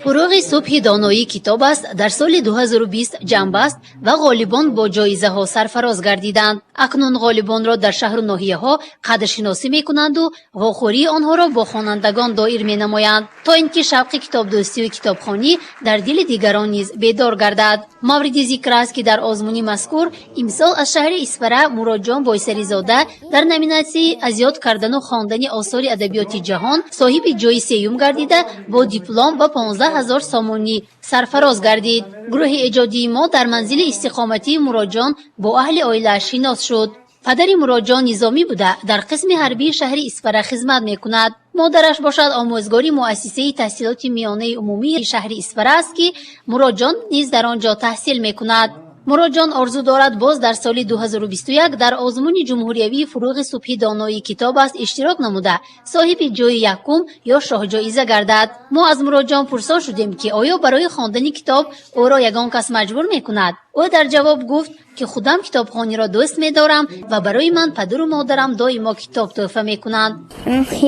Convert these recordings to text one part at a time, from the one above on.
Фурӯғи субҳи доноӣ китоб аст дар соли 2020 ҷамъбаст ва ғолибон бо ҷоизаҳо сарфароз гардиданд. Акнун ғолибонро дар шаҳру ноҳияҳо қадршиносӣ мекунанду вохӯрии онҳоро бо хонандагон доир менамоянд, то ин ки шавқи китобдӯстию китобхонӣ дар дили дигарон низ бедор гардад. Мавриди зикр аст, ки дар озмуни мазкур имсол аз шаҳри Исфара Муродҷон Бойсаризода дар номинатсияи аз ёд кардану хондани осори адабиёти ҷаҳон соҳиби ҷои сеюм гардида, бо диплом ва 15 000 сомонӣ сарфароз гардид. Гурӯҳи эҷодии мо дар манзили истиқоматии Муродҷон бо аҳли оилааш шинос шуд. Падари Муродҷон низомӣ буда, дар қисми ҳарбии шаҳри Исфара хизмат мекунад. Модараш бошад, омӯзгори муассисаи таҳсилоти миёнаи умумии шаҳри Исфара аст, ки Муродҷон низ дар он ҷо таҳсил мекунад. Муродҷон орзу дорад, боз дар соли 2021 дар озмуни ҷумҳуриявии «Фурӯғи субҳи доноии китоб аст» иштирок намуда, соҳиби ҷои якум ё шоҳҷоиза гардад. Мо аз Муродҷон пурсон шудем, ки оё барои хондани китоб ӯро ягон кас маҷбур мекунад. Ӯ дар ҷавоб гуфт, ки худам китобхониро дӯст медорам ва барои ман падару модарам доимо китоб тӯҳфа мекунанд.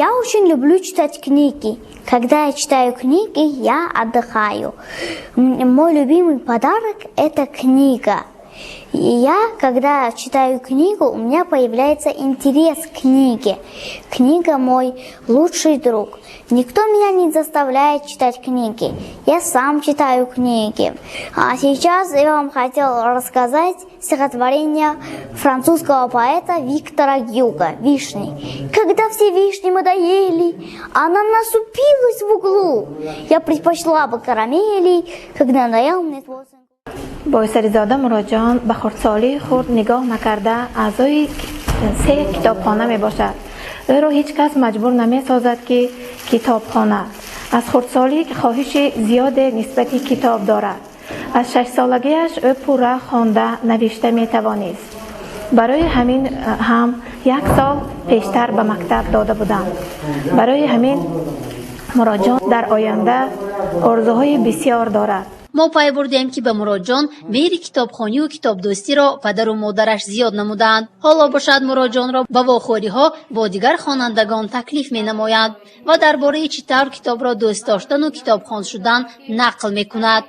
Я очень люблю читать книги. Когда я читаю книги, я отдыхаю. Мой любимый подарок – это книга. И я, когда читаю книгу, у меня появляется интерес к книге. Книга – мой лучший друг. Никто меня не заставляет читать книги. Я сам читаю книги. А сейчас я вам хотел рассказать стихотворение французского поэта Виктора Гюго «Вишни». Когда все вишни мы доели, она насупилась в углу. Я предпочла бы карамели, когда надоел мне твой сын. Бойсаризода Муроҷон ба хурдсолии худ нигоҳ накарда, аъзои се китобхона мебошад. Ӯро ҳеҷ кас маҷбур намесозад, ки китоб хонад. Аз хурдсолӣ хоҳиши зиёде нисбати китоб дорад. Аз шашсолагиаш ӯ пурра хонда навишта метавонист. Барои ҳамин ҳам як сол пештар ба мактаб дода буданд. Барои ҳамин Муроҷон дар оянда орзуҳои бисёр дорад. Мо пай бурдем, ки ба Муроҷон меҳри китобхонию китобдӯстиро падару модараш зиёд намуданд. Ҳоло бошад, Муроҷонро ба вохӯриҳо бо дигар хонандагон таклиф менамоянд ва дар бораи чӣ тавр китобро дӯст доштану китобхон шудан нақл мекунад.